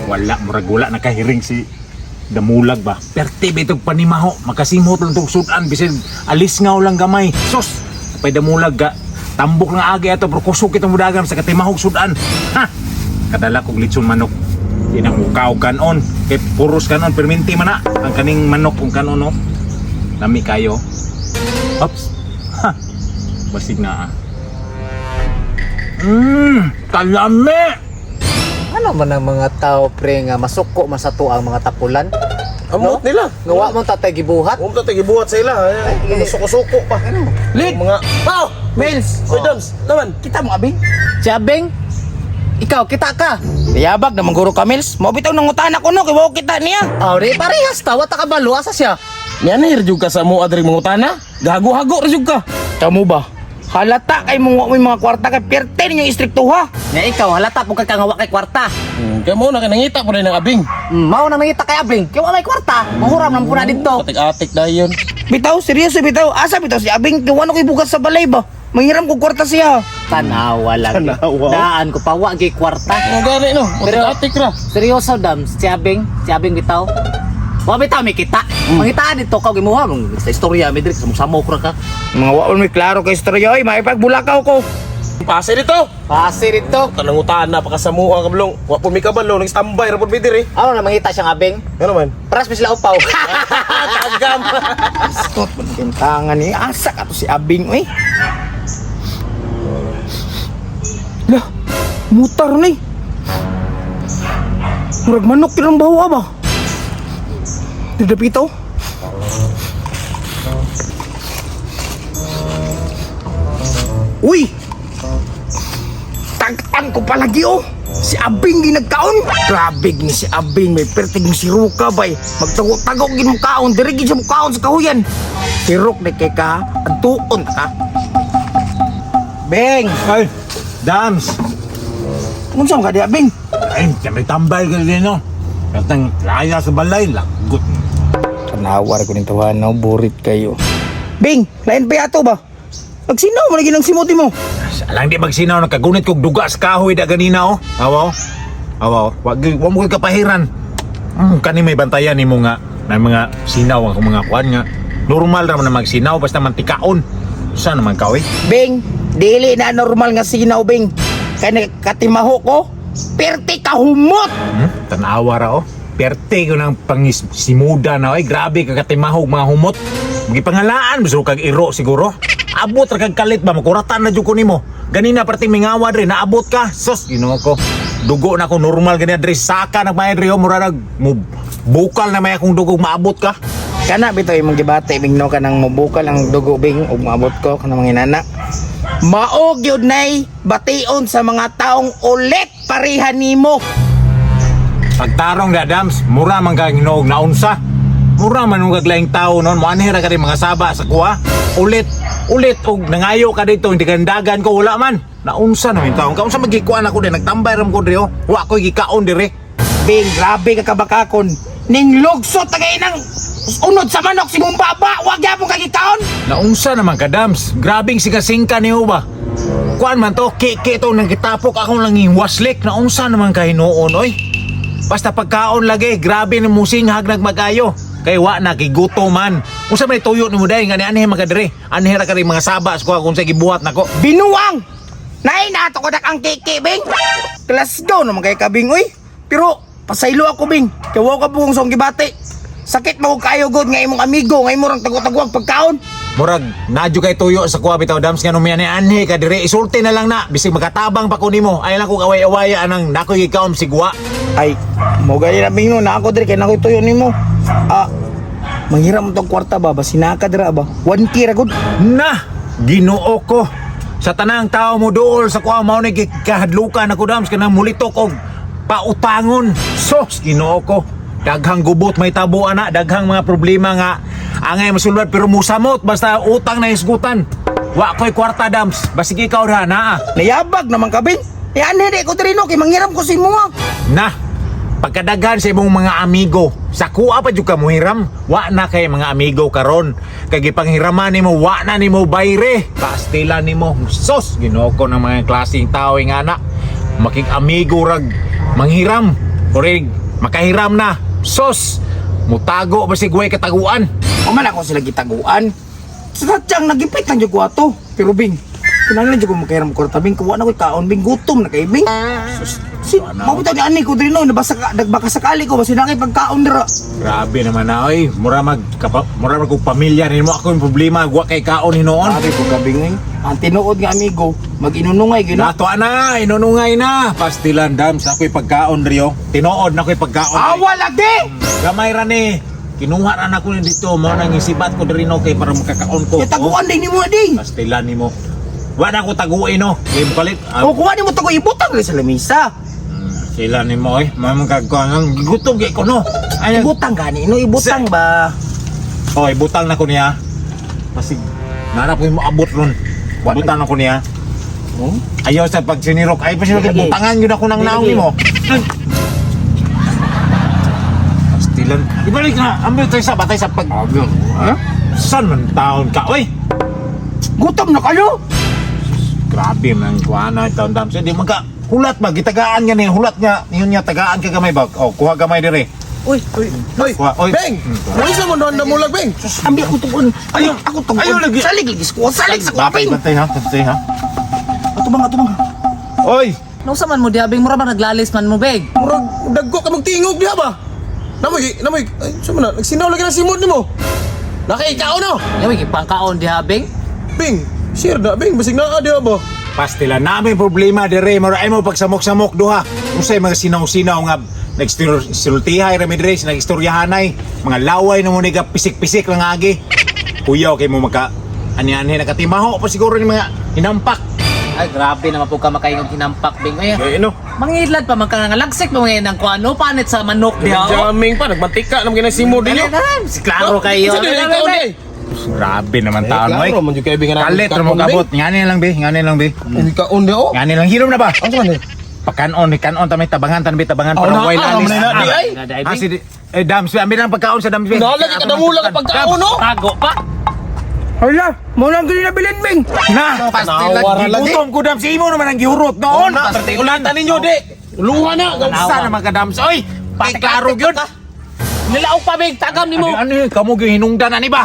Wala, murag wala nakahiring si Damulag ba. Perte ba itong panimaho? Makasimhot lang itong sudan. Bisin alis nga lang gamay. Sus! Pay Damulag ga. Tambok ng agi ato pero kusog itong mudagan sa katimahog sudan. Ha! Kadala kog litson manok. Di na mukaw kanon. Kay puros kanon. Perminti man na. Ang kaning manok kung kanon no. Lami kayo. Ops. Ha! Basig na ah. Kalami! Ano man ang mga tao pre nga masuko man sa tuang mga tapulan? Amot nila. Nga wa man tatay gibuhat. Huwag tatay gibuhat sa ila. Ay, suko-suko pa. Ano? Lid! Mga... Pao! Mills! Oy, Dams! Naman! Kita mo, Abing? Si Abeng, ikaw kita ka. Yabag na mangguro ka, Mills. Mao bitaw nangutana ko no, kay wa ko kita niya. Aw, di parehas ta, wa ta kabalo asa siya. Yan na, jud ka sa mo adring mangutana. Gago-hago ra jud ka. Kamo ba? Halata kay mong wa mo'y mga kwarta kay perte ninyong istrikto ha. Nga ikaw halata pud ka nga wa kay kwarta. Kaya mo na kay nangita po rin ng abing. Mao na nangita kay Abeng, kay wa may kwarta. Mahuram lang po na didto. Atik-atik dayon. Bitaw, seryoso bitaw. Asa bitaw si Abing? Kay wa na ko'y bugas sa balay ba? Manghiram ko kwarta siya. Tanawa lang. Tanawa. Daan ko pa wa gyud kwarta. Ang gani no, atik-atik ra. Seryoso dam, si Abeng bitaw. Wa bitaw may kita. Mangitaan dito ka gimuha mong sa istorya mi diri sa samok ra ka. Mga wa may klaro kay istorya oy, maipagbulakaw ko. Pase dito. Pase dito. Tanangutana pa ka sa mua kablong. Wa po mi kabalo nang standby ra pud mi diri. Ano na mangita siyang Abeng? Ano man? Paras mi sila upaw. Tagam. Stot man kintangan ni asa ka to si Abing oy. Lah, mutar ni. Murag manok yun ang bawa ba? Didapito. Uy! Tagtan ko palagi oh! Si Abing ginagkaon! Grabe ni si Abing, may pertig ni si Ruka bay. Magtago-tago gin mo kaon, diri gin siya mo kaon sa kahuyan. Sirok ni kay ka, antuon ka. Beng! Ay! Dams! Unsa man ka di Abing? Ay, may tambay ka din no. Katang laya sa balay, lagot. Tanawar ko nito no, burit kayo. Bing, lain pa yato ba? Nagsinaw mo lagi ng simuti mo. Alang di magsinaw, nakagunit kog duga sa kahoy da ganina oh. Awa oh. Awa oh. Wag wa mo ko'y kapahiran. Kani may bantayan nimo nga may mga sinaw ang mga kuan nga. Normal ra man na magsinaw basta mantikaon. Sa naman ka oy? Bing, dili na normal nga sinaw, Bing. Kay nagkatimaho ko, perti ka humot. Tanawa ra oh. Perte ko ng pangisimuda na oy. Grabe ka katimahog mga humot. Gipangalaan mo kag iro siguro. Abot ra kag kalit ba makuratan na jud ko nimo. Ganina perting mingawa dre naabot ka. Sus, Ginoo ko. Dugo na ko normal ganina dre saka nagbayad dre oh, mura nag mo bukal na may akong dugo maabot ka. Kana bitaw imong gibati bing no kanang mobukal ang dugo bing ug maabot ko kanang mga inana. Mao gyud nay bation sa mga taong ulit pareha nimo. Pagtarong da Adams, mura man kag hinuog naunsa. Mura man kag laing tao noon, moanhi ra ka rin mga saba sa kuha. Ulit, ulit og nangayo ka dito, hindi kandagan ko wala man. Naunsa na min taon. Kaunsa magikuan ako din, nagtambay ram ko diri oh. Wa ko'y gikaon diri. Bing, grabe ka kabakakon. Ning lugso tagay nang unod sa manok si mong baba, wag gyapon ka gikaon. Naunsa naman ka Dams. Grabing sigasingka niyo ba? Kuan man to, kiki to nang kitapok akong lang waslik. Naunsa naman ka hinuon oy. Basta pagkaon lagi, grabe ni musinghag nagmagayo. Kay wa na kay guto man. Unsa may tuyo nimo dai nga ni anhi makadre. Anhi ra ka rin mga saba sa kuha kung sa gibuhat nako. Binuang! Nay, nato ko dak ang kiki, Bing. Class go naman kay kabing, uy. Pero, pasaylo ako, Bing. Kaya wa ka buong song gibati. Sakit mo kayo god nga imong amigo, nga imo rang tago-taguag pagkaon. Murag nadyo kay tuyo sa kuha bitaw Dams nga numiya ni anhi ka dire isulti na lang na bisig makatabang pa ko nimo. Ay lang kog away-away anang nakoy gikaon sigwa. Ay, mo gani na Bing no, na ako dire kay nakoy tuyo nimo. Ah, manghiram tong kwarta ba, basinaka dira ba? 1K ra gud. Na, Ginoo ko. Sa tanang tao mo dool sa kuha mao ni gikahadlukan ako Dams kanang mulitok og pautangon. Sos, Ginoo ko. Daghang gubot may tabo ana, daghang mga problema nga angay masulbad pero musamot basta utang na hisgutan. Wa ko'y kwarta Dams, basig ikaw ra naa. Nayabag naman ka, Bing. Eh, anhi di ko diri no, kay manghiram ko sa imo ah. Na, pagkadaghan sa imong mga amigo, sa kuha pa jud ka muhiram, wa na kay mga amigo karon. Kay gipanghiraman nimo, wa na nimo bayre. Pastila nimo. Sos, Ginoo ko ng mga klaseng tao nga anak. Makig-amigo rag manghiram. Orig, makahiram na. Sos, mutago ba si Guay kataguan? Paman ako sila gitaguan. Sa satyang nagipit lang jud ko ato. Pero Bing, kinahanglan jud ko makahiram kwarta Bing. Kuha na ko'y kaon Bing, gutom na kay Bing. Si, mabutang ni ani ko diri no, nabasa ka, nagbaka sakali ko basta na kay pagkaon dira. Grabe naman na, oy. Mura mag kong pamilya nimo ako yung problema, wa kay kaon hinoon. Grabe ko gabi ngayon. Ang tinuod nga amigo, mag-inunungay gyud na. Nato na, inunungay na. Pastilan dam sa ako'y pagkaon Rio. Tinuod na ako'y pagkaon. Awa lagi! Gamay ra ni. Kinuha ra na ko ni dito mo nang isibat ko diri no kay para makakaon ko. Ya taguan din nimo na ding. Oh, pastilan nimo. Wa na ko taguin no. Kay palit. Ah, O kuha nimo tago ibutang rin sa lamisa. sila nimo oy. Mamang kagkuan. Gutom kay ko no. Ay, Ibutang gani no, ibutang ba? oy, butang na ko niya. Pasig. Nara ko yung moabot ron. Butang na ko niya. Hmm? Ayaw sa pagsinirok. Ay, pasinirok. Lagi. Butangan yun ako ng naong Lagi. nimo. Pastilan. Ibalik na. Ambil tayo sa batay sa pag... Ha? San man taon ka? Oy! Gutom na kayo? Grabe man kuha na taon dam. Di man ka hulat ba gitagaan nga ni hulat nga yun nga tagaan ka gamay ba? Oh, kuha gamay dire. Uy, uy. Oy, Kuha, oy. Beng! Unsa mo doon damulag, Beng? Ambi ako tugon. Ayo, ako tugon. Ayaw, lagi. Salig lagi ko. Salig sa Bantay, kuwapin. bantay ha, bantay ha. Ato bang, ato bang. Oy! Nausa man mo diha Bing, mura ba naglalis man mo Bing? Murag dagko ka magtingog diha ba? Namoy, namoy, ay, sa man na, nagsinaw lagi na simod nimo. Nakaikaw no. Yawi gipangkaon diha Bing. Bing, share da Bing, basig naa diha ba? Pastila namin problema dire mura ay mo pagsamok-samok duha. Usay mga sinaw-sinaw nga nagsultihay ra mi dire nagistoryahanay mga laway na mo niga pisik-pisik lang agi. Kuyaw kay mo maka ani-ani nakatimaho pa siguro ni mga hinampak. Ay grabe naman po ka makaingog hinampak Bing. Ay, Ay, no. mangidlad pa man ka nga lagsik mo ngayon ang kuano panit sa manok diha. oh. Jamming pa, nagmantika naman kinasimod ninyo. Si klaro kayo. Sa dili ikaw di. Grabe naman taon Eh, oy. klaro man jud kay Bing nga Kalit ra mo kabot. Ngani lang be, ngani lang be. Ikaon di oh. Ngani lang hirom na ba? Ang man eh. Pakanon, ni kanon ta may tabangan tan may tabangan Oh, para na- way ah, lalis. man na di ay. Ah, si eh dam, si ambil ang pagkaon sa dam. Nalagi ka damulag ang pagkaon no. Tago pa. Hala, mo lang gani nabilin Bing. Na, Tanawa ra pastilan lagi. gigutom ko dam si imo naman ang gihurot noon. Na, ulatan ninyo di. Luha na. Sana mga dams oy. Pati klaro gyud. Nilaog pa Bing, tagam nimo. Ano ano kamo gyud hinungdan ani ba?